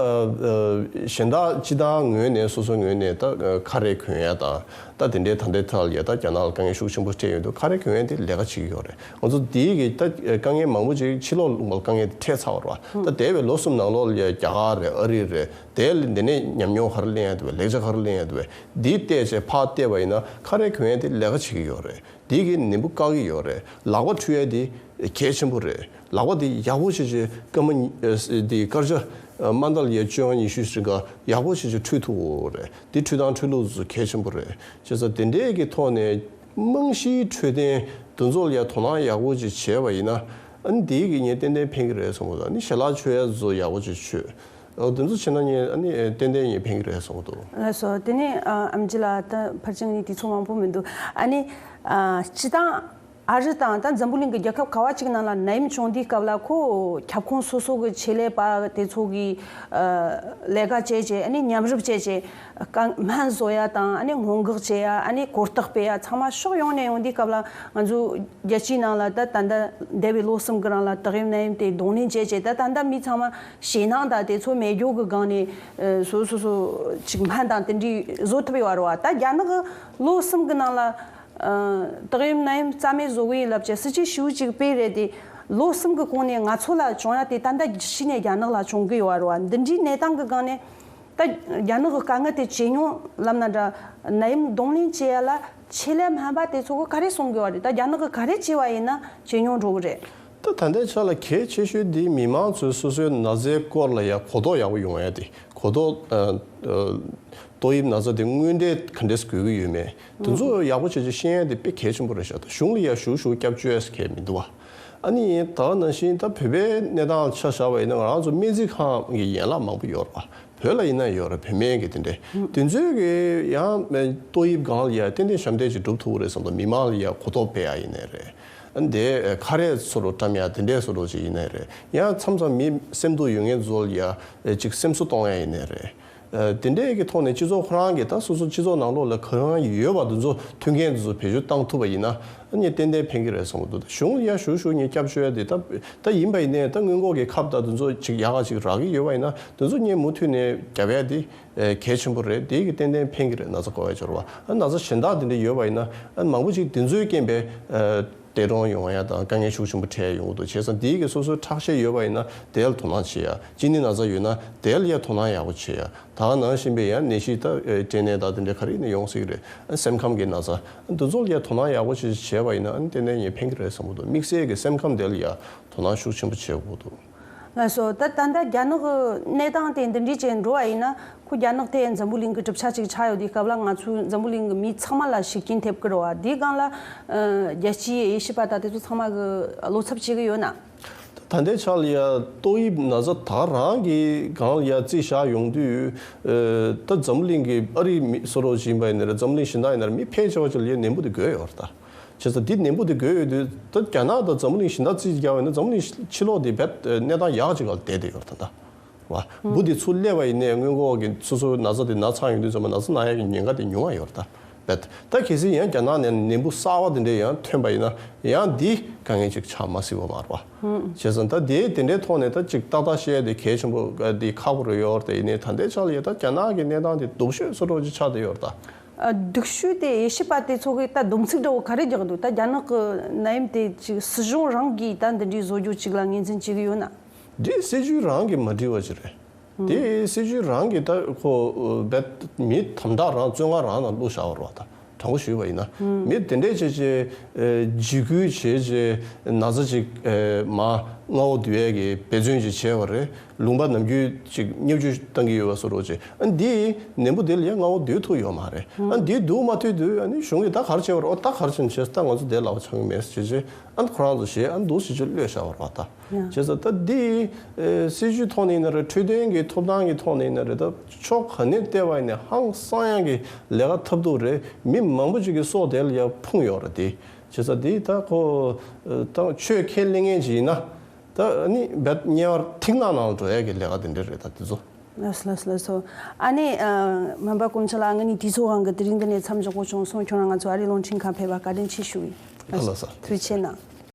གཞན་དག་སྤྱི་བཏང་ངོས་ནས་སོ་སོའི་ངོས་ནས་ད་ཨ་ཁ་རས་གོན་ཡ་དང་ད་དེ་འདྲའི་ད་ལྟའི་ཐད་ལ་ཡ་ད་རྒྱ་ནག་ལ་དཀའ་ངལ་ཤུགས་ཆེན་པོ་འཕྲད་ཡོང་དུས་ཁ་རས་གོན་ཡ་དེ་ལས་ཀ་བྱེད་ཀྱི་ཡོད་རེད། ང་ཚོ་འདིའི་གི་ད་དཀའ་ངལ་མང་པོ་ཅིག་ཕྱི་ལོགས་ལ་དཀའ་ངལ་དེ་འཕྲད་ཚར་བ་རེད་བ། ད་འདས་པའི་ལོ་གསུམ་ནང་ལོགས་ལ་ཡ་རྒྱ་གར་རེད། ཨ་རི་རེད། དེ་ལ་འདི་ནས་ཉམས་མྱོང་ག་རེ་ལེན་ཡ་འདུག་བས། ལེགས་ཆ་ག་རེ་ལེན་ཡ་འདུག་བས། འདི་བལྟས་བྱས་ཕར་བལྟས་པ་ཡིན་ན་ཁ་རས་གོན་ཡ་དེ་ལས་ཀ་བྱེད་ཀྱི་ཡོད་རེད། འདི་གི་ནད་འབུ་བཀག་གི་ཡོད་རེད། ལག་པ་འཁྲུ་ཡ་དེ་གལ་ཆེན་པོ་རེད། ལག་པ་དེ་ཡག་པོ་བྱས་བྱས་སྐར་མ་ཉི་ཨ་དེ་སྐར་ཆ་ཨ་མ་ཟླ་ལ་ཡ་བཅོ་ལྔ་ཉི་ཤུ་ཞིག་ག་ཡག་པོ་བྱས་བྱས་འཁྲུ་ཐུབ་ཀྱི་ཡོད་རེད། དེ་འཁྲུ་སྟངས་འཁྲུ་ལུགས་ཚོ་གལ་ཆེན་པོ་རེད། བྱས་ཙང་དེ་འདྲའི་གི་ཐོག་ནས་རྨང་གཞིའི་འཕྲོད་བསྟེན་དེ་ཚོ་ལ་ཡ་དོ་སྣང་ཡག་པོ་ཅིག་བྱས་པ་ཡིན་ན། ཨ་ནི་དེའི་གི་ངས་ཏན་ཏན་ཕན་གི་རེད་བསམ་གི་འདུག། ཨ་ནི་ཞལ་ལག་མཆོད་ཡ་ཚོ་ཡག་པོ་ཅིག་མཆོད། ཨ་དེ་ཚོ་བྱས་ན་ངས་ཨ་ནི་ཏན་ཏན་ངས་ཕན་གི་རེད་བསམ་གི་འདུག། ལགས་སོ། དེ་ནས་ཨ་ཨེམ་ཆི་ལགས། ད་ཕལ་ཆེར་ངས་དུས་ཚོད་མང་པོ་མི་འདུག། ཨ་ནི་ཨ་སྤྱིར་བཏང་ ཨ་རི་དང་ད་འཛམ་བུ་གླིང་གི་རྒྱལ་ཁབ་ག་བ་ཅིག་ནང་ལ་ནད་ཡམས་བྱུང་དུས་སྐབས་ལ་ཁོ་ཁྱབ་ཁོངས་སོ་སོ་གི་ཆེད་ལས་པ་དེ་ཚོ་གིས་ཨ་ལས་ཀ་བྱས་བྱས། ཨ་ནི་མཉམ་རུབ་བྱས་བྱས། རྐང་སྨན་བཟོ་ཡ་དང་། ཨ་ནི་སྔོན་འགོག་བྱེད་ཡ། ཨ་ནི་གོ་རྟོགས་སྤེལ་ཡ། ཚང་མ་ཕྱོགས་ཡོངས་ནས་ཡོང་དུས་སྐབས་ལ། ང་ཚོ་རྒྱལ་སྤྱིའི་ནང་ལ་ད་ད་ལྟ་འདས་པའི་ལོ་གསུམ་གི་རིང་ལ་ཏོག་དབྱིབས་ནད་ཡམས་དེ་གདོང་ལེན་བྱས་བྱས། ད་ད་ལྟ་མི་ཚང་མ་ཞེད་སྣང་དང་དེ་ཚོ་མེད་རྒྱུ་གི་སྒང་ནས་ཨ་སོ་སོ་སོ་ཅིག་སྨན་དང་དེ་འདྲའི་བཟོ་ཐུབ་ཡོད་རེད་བ། ད་རྒྱ་ནག་གི་ལོ་གསུམ་གི་ནང་ལ་ཨ་ཏོག་དབྱིབས་ནད་ཡམས་རྩ་མེད་བཟོ་གི་ཡིན་ལབ་བྱས་སྲིད་ཇུས་ཞེ་པོ་ཅིག་སྤེལ་རེད་དེ། ལོ་གསུམ་གི་གོང་ནས་ང་ཚོ་ལ་བྱུང་ཡ་དེ་ད་ལྟ་གཞི་ནས་རྒྱ་ནག་ལ་བྱུང་གི་ཡོད་རེད་བ། འདི་འདྲའི་གནས་སྟངས་གི་སྒང་ནས། ད་རྒྱ་ནག་གི་དཀའ་ངལ་དེ་ཇེ་ཉུང་ལབ་ན་འདྲ། ནད་ཡམས་གདོང་ལེན་བྱེད་ཡ་ལ་ཆེད་ལས་སྨན་པ་དེ་ཚོ་གིས་ག་རེ་གསུང་གི་ཡོད་རེད། ད་རྒྱ་ནག་གིས་ག་རེ་བྱས་པ་ཡིན་ན་ཇེ་ཉུང་འགྲོ་གི་རེད། ད་ད་ལྟའི་ཆ་ལ་གལ་ཆེ་ཤོས་དེ་མི་མང་ཚོས་སོ་སོའི་ན་ཚའི་སྐོར་ལ་ཡ་གོ་རྟོགས་ཡག་པོ་ཡོང་ཡ་དེ། གོ་རྟོགས་ཨ་ཨ་ཏོག་དབྱིབས་ན་ཚ་དེ་དངོས་འབྲེལ་ག་འདྲས་འགོས་ཀྱི་ཡོད་མེད་དེ་ཚོ་ཡག་པོ་བྱས་བྱས་ཤེས་ཡ་དེ་དཔེ་གལ་ཆེན་པོ་རེད་ཤག་ད་གཞུང་ལ་ཡ་ཞུ་ཞུ་སྐྱབས་བཅོལ་ཡ་ཟེར་མཁན་མི་འདུག་བ། ཨ་ནི་ད་ག་ནང་བཞིན་ད་བོད་པའི་གནས་སྟངས་ཆ་བཞག་པ་ཡིན་ན། ང་རང་ཚོ་སྨན་རྩིས་ཁང་གི་ཡན་ལག་མང་པོ་ཡོད་རེད་བ། བོད་ལ་ཡིན་ན་ཡོད་རེད། བོད་སྨན་གྱི་དེ་འདྲས། དེ་ཚོས་གི་ཡང་ཏོག་དབྱིབས་སྒང་ལ་ཡ་ཏན་ཏན་ཞབས་འདེགས་ཅིག་སྒྲུབ་ཐུབ་ཀྱི་རེད་བསམ་འདུག་མི་མང་ལ་ཡ་གོ་རྟོགས་སྤེལ་ཡ་ཡིན་ནའི་རེད། ཨ་ནི་དེ་ཁ་རས་སོ་རུ་བཀྲམ་ཡ་དེ་འདྲས་སོ་རུ་ཅིག་ཡིན་ནའི་རེད། ཡང་མཚམས་མཚམས་མི་སེམས་སྡུག་ཡོད་མཁན་ཚོ་ལ་ཡ་ཅིག་སེམས་གསོ་གཏོང་ཡ་ཡིན་ནའི་རེད། ཨ་དེ་འདྲས་ཀྱི་ཐོག་ནས་སྤྱི་ཚོགས་ཁོ་རང་གི་ད་སོ་སོ་སྤྱི་ཚོགས་ནང་ལོགས་ལ་གང་ཡོད་པ་དེ་ཚོ་མཐུན་རྐྱེན་དེ་ཚོ་བེད་སྤྱོད་བཏང་ཐུབ་པ་ཡིན་ན། ཨ་ནི་ཏན་ཏན་ཕན་གྱི་རེད་བསམ་གྱི་འདུག་གཞུང་ལ་ཡ་ཞུ་ཞུ་ངས་སྐྱབས་བཅོལ་ཡ་དེ་ད་ད་ཡིན་པ་ཡིན་ནའི་ད་སྔོན་འགོག་གི་ཁབ་དང་དེ་ཚོ་ཅིག་ཡག་ག་ཅིག་རག་གི་ཡོད་པ་ཡིན་ན། དེ་ཚོ་ངས་མུ་མཐུད་ནས་རྒྱབ་ཡ་དེ་ཨ་གལ་ཆེན་པོ་རེད། དེ་གི་ཏན་ཏན་ཕན་གྱི་རེད། ན་ཚ་འགོ་བའི་སྦྱོར་བ། ཨ་ན་ཚ་གཞན་དག་དེ་འདྲ་ཡོད་པ་ཡིན་ན། ཨ་མང་པོ་ཅིག་དེ་ཚོའི་རྐྱེན་པས་ཨ་འདས་གྲོངས་ཡོང་ཡ་དང་དཀའ་ངལ་ཤུགས་ཆེན་པོ་འཕྲད་ཡོང་གི་འདུག་བྱས་ཙང་དེའི་གི་སོ་སོའི་ཁྲག་ཤེད་ཡོད་པ་ཡིན་ན་དེ་ལ་དོ་སྣང་བྱེད་ཡ། གཅིན་སྙི་ན་ཚ་ཡོད་ན་དེ་ལ་ཡ་དོ་སྣང་ཡག་པོ་བྱེད་ཡ། ད་ག་ནང་བཞིན་པའི་ཡང་ནད་གཞི་ད་ཨེ་སྐྲན་ནད་དང་དེ་འདྲ་ག་རེ་ཡིན་ན་ཡོང་སྲིད་ཀྱི་རེད། ཨ་སེམས་ཁམས་ཀྱི་ན་ཚ་འདི་ཚོ་ལ་ཡ་དོ་སྣང་ཡག་པོ་ཞིག་བྱས་པ་ཡིན་ན། ཨ་ནི་དེ་ནས་ངས་ཕན་གྱི་རེད་བསམ་གྱི་འདུག་དམིགས་བསལ་གྱི་སེམས་ཁམས་དེ་ལ་ཡ་དོ་སྣང་ཤུགས་ཆེན་པོ་བྱེད་དགོས་འདུག་ལགས་སོ། ད་ད་ལྟ་རྒྱ་ནག་གི་གནས་སྟངས་དེ་འདི་འདྲའི་ཅིག་འགྲོ་བ་ཡིན་ན། ཁོ་རྒྱ་ནག་དེ་འཛམ་བུ་གླིང་གི་གྲུབ་ཆ་ཅིག་ཆགས་ཡོད་དུས་སྐབས་ལ། ང་ཚོའི་འཛམ་བུ་གླིང་གི་མི་ཚང་མ་ལ་ཤུགས་རྐྱེན་ཐེབས་ཀྱི་རེད་བ། དེའི་སྒང་ལ་ཨ་རྒྱལ་སྤྱིའི་དབྱེ་ཞིབ་པ་དང་དེ་ཚོ་ཚང་མ་གིས་བློ་འཚབ་བྱེད་ཀྱི་ཡོད་ན། ད་ལྟའི་ཆ་ལ་ཡ་ཏོག་དབྱིབས་ན་ཚ་ད་རང་གི་སྒང་ལ་ཡ་རྩིས་བཞག་ཡོང་དུས། ཨ་ད་འཛམ་བུ་གླིང་གི་ཨ་རིའི་མི་སུ་རོ་ཞིག་ཡིན་པ་ཡིན་ན་རེད། འཛམ་བུ་གླིང་གཞན་དག་ཡིན་ན་རེད། མི་ཕལ་ཆེ་བ་ཅིག་ལ་ཡ་ནད་འབུ་དེ་འགོས་ཡོད་རེད་ད། བྱས་ཙང་འདི་ནད་འབུ་དེ་འགོས་ཡོད་དུས། ད་རྒྱ་ནག་དང་འཛམ་བུ་གླིང་གཞན་དག་རྩིས་བརྒྱབ་པ་ཡིན་ན། འཛམ་བུ་གླིང་ཕྱི་ལོགས་དེ་རྦད་གནས་སྟངས་ཡག་ཅིག་ལ་བསྡད་བསྡད་ཡོད་རེད་ད། བ། འབུ་དེ་ཚུར་སླེབས་པ་ཡིན་ནའི་སྔོན་འགོག་གི་སོ་སོའི་ན་ཚ་དེ་ན་ཚར་ཡོང་དུས་ཙམ་པ་ན་ཚ་ན་ཡག་གི་ཉེན་ཁ་དེ་ཉུང་བ་ཡོད་རེད་ད། རྦད་ད་གལ་སྲིད་ཡང་རྒྱ་ནག་ནས་ནད་འབུ་གསར་པ་དེ་འདྲས་ཡང་ཐོན་པ་ཡིན་ན། ཡང་འདི་དཀའ་ངལ་ཅིག་ཆགས་མ་སྲིད་པ་མ་རེད་བ། བྱས་ཙང་ད་དེ་དེ་འདྲའི་ཐོག་ནས་ད་ཅིག་ཏག་ཏག་བཤད་ཡ་དེ་གལ་ཆེན་པོ་འདི་ཁག་པོ་རེད་ཡོད་རེད་དེ། ཡིན་ནའི་ད་ལྟའི་ཆ་ལ་ཡ་ད་རྒྱ་ནག་གི་གནས་སྟངས་དེ་སྡུག་ཤོས་སུ་འགྲོ་ཅིག་ཆགས་བསྡད་ཡོད་རེད་ད། ཨ་སྡུག་ཤོས་དེ་དབྱེ་ཞིབ་པ་དེ་ཚོ་གིས་ད་སྡོམ་ཚིག་འདྲ་བོ་ག་རེ་རྒྱག་འདུག་ད་རྒྱ་ནག་གི་ནད་ཡམས་དེ་ཅིག་སྲིད་གཞུང་རང་གིས་ད་འདི་འདྲའི་བཟོ་རྒྱུ་ཅིག་ལ་ངོས་འཛིན་བྱེད་ཀྱི་ཡོད་ན། འདི་སྲིད་ཇུས་རང་གིས་མ་འགྲིག་པ་ཅིག་རེད། དེ་སྲིད་ཇུས་རང་གིས་ད་ཁོ་རྦད་མི་དམ་དྲག་རང་བཙོན་ཁང་རང་ནང་བླུགས་བཞག་པ་རེད་བ། ད་དྲང་པོ་ཞུས་པ་ཡིན་ན། མི་དེ་འདྲས་བྱས་བྱས་ཨ་འཇིགས་སྐུལ་བྱས་བྱས་ན་ཚ་ཅིག་ཨ་མར་མངའ་འོག་བསྡུ་ཡས་ཀྱི་འབད་བརྩོན་ཅིག་བྱས་པ་རེད། ལུང་པ་ནམ་རྒྱུན་ཅིག་བརྙས་བཅོས་བཏང་གི་ཡོད་པ་བཟོ་འདྲ་ཅིག་ཨ་འདི་ནད་འབུ་དེ་ལ་ཡང་མངའ་འོག་བསྡུ་ཐུབ་ཡོད་མ་རེད། ཨ་འདི་བསྡུ་མ་ཐུབ་དུས་ཨ་ནི་གཞུང་གིས་ད་ག་རེ་བྱས་པ་རེད། ཨོ་ད་ག་རེ་བྱས་ནས་བྱས། ད་ང་ཚོ་དེ་ལ་བ་ཆགས་ཀྱི་མེད་ཟེར་བྱས་བྱས། ཨ་ཁོ་རང་ཚོ་བྱས་ཨ་འདུག་སེ་ཅིག་གློད་བཞག་པ་རེད་བ་ད། བྱས་ཙང་ད་འདི་ཨེ་སྲིད་ཇུས་ཐོག་ནས་ཡིན་ན་རེད། འཕྲོད་བསྟེན་གྱི་ཐོབ་ཐང་གི་ཐོག་ནས་ཡིན་ན་རེད། ད་ཕྱོགས་ག་ནས་བལྟས་པ་ཡིན་ནའི་ཧང་སང་ཡག་གི་ལས་ཀ་ཐབས་སྡུག་རེད། མི་མང་པོ་ཅིག་གི་སྲོག་དེ་ལ་ཡ་ཕུང་ཡོད་རེད་དེ། བྱས་ཙང་འདི་ད་ཁོ་ཨེ་ད་ཆོས་ཁས་ལེན་མཁན་ཅིག་ཡིན་ན། ད་ཨ་ནི་རྦད་དམྱལ་བར་ཐིག་ནག་ནང་ལ་འགྲོ་ཡག་གི་ལས་ཀ་དེ་འདྲ་རེད་ད་དེ་ཚོ། ལགས་སོ་ལགས་སོ་ལགས་སོ། ཨ་ནི་ཨ་སྨན་པ་དཀོན་མཆོག་ལགས། ང་ནི་དུས་ཚོད་དབང་གིས་དེ་རིང་འདི་ནས་མཚམས་འཇོག་དགོས་བྱུང་སོང་། ཁྱོད་རང་ང་ཚོ་ཨ་རིའི་རླུང་འཕྲིན་ཁང་ཕེབས་པར་བཀའ་དྲིན་ཆེ་ཞུ་ཡིན། ལགས་སོ། ཐུགས་རྗེ་ཆེ་གནང་།